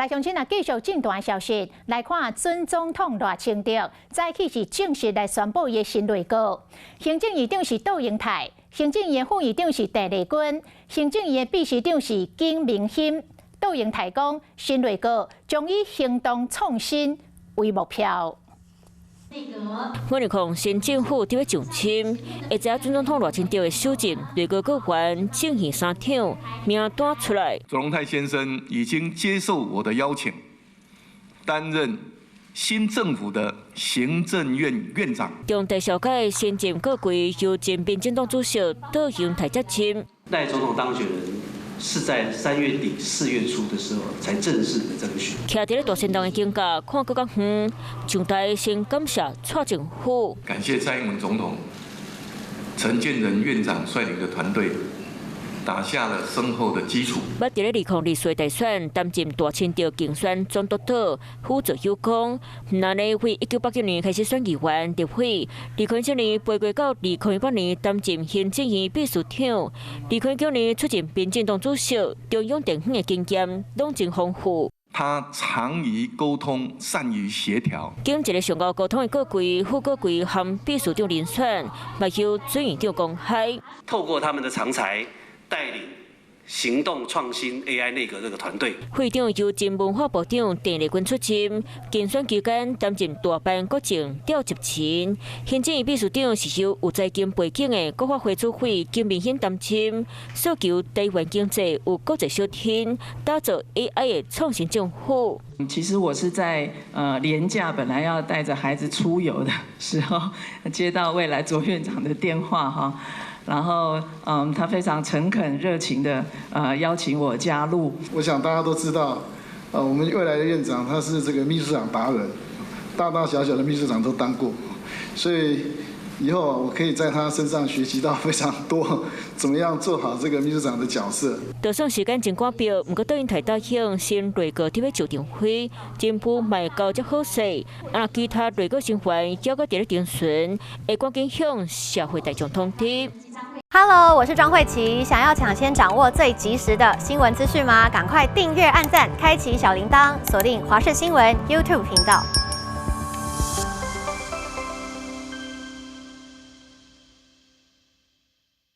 來鄉親啊，繼續政壇消息來看，準總統賴清德早起是正式來宣布伊的新內閣，行政院長是杜英泰，行政院副院長是鄭麗君，行政院秘書長是金明欣。杜英泰講，新內閣將以行動創新為目標。我哋看新政府佇咧上簽，會知影準總統賴清德的首任內閣閣員正院三長名單出來。卓榮泰先生已經接受我的邀請，擔任新政府的行政院院長。中大小解新任閣揆由前民進黨主席杜英泰接簽。賴總統當選人是在3月底4月初的時候才正式的徵詢。徛佇咧大善洞的間架，看閣較遠，上台先感謝蔡政府。感謝蔡英文總統、陳建仁院長率領的團隊，打下了深厚的基礎。捌佇咧2024大選擔任大清德競選總督導，輔助有功。那呢，為1989年開始選議員、立委，2007年飛過到2018年擔任行政院秘書長，2019年出任民進黨主席，中央地方的經驗攏真豐富。他長於溝通，善於協調。經一个上高溝通的閣揆、副閣揆和秘書長人選，嘛由準院長公開。透過他們的長才帶領行動創新 AI 內閣這個團隊。會長由前文化部長鄭麗君出任，競選期間擔任大班國政調集群。行政院秘書長是由有財經背景的國發會主委金明欣擔任，訴求台灣經濟有國際小天，打造 AI 的創新政府。其實我是在連假本來要帶着孩子出遊的時候，接到未來卓院長的電話哈。然後，他非常誠懇熱情的，邀請我加入。我想大家都知道，我們未來的院長他是這個秘書長達人，大大小小的秘書長都當過，所以以後我可以在他身上學習到非常多，怎麼樣做好這個秘書長的角色。就算時間真趕迫，毋過杜英泰答應新內閣佇咧上場會，政府嘛會交接好勢，啊，其他內閣成員猶閣佇咧徵詢，會趕緊向社會大眾通知。 Hello，我是莊慧琪。想要搶先掌握最及時的新聞資訊嗎？趕快訂閱、按讚、開啟小鈴鐺，鎖定華視新聞 YouTube 頻道。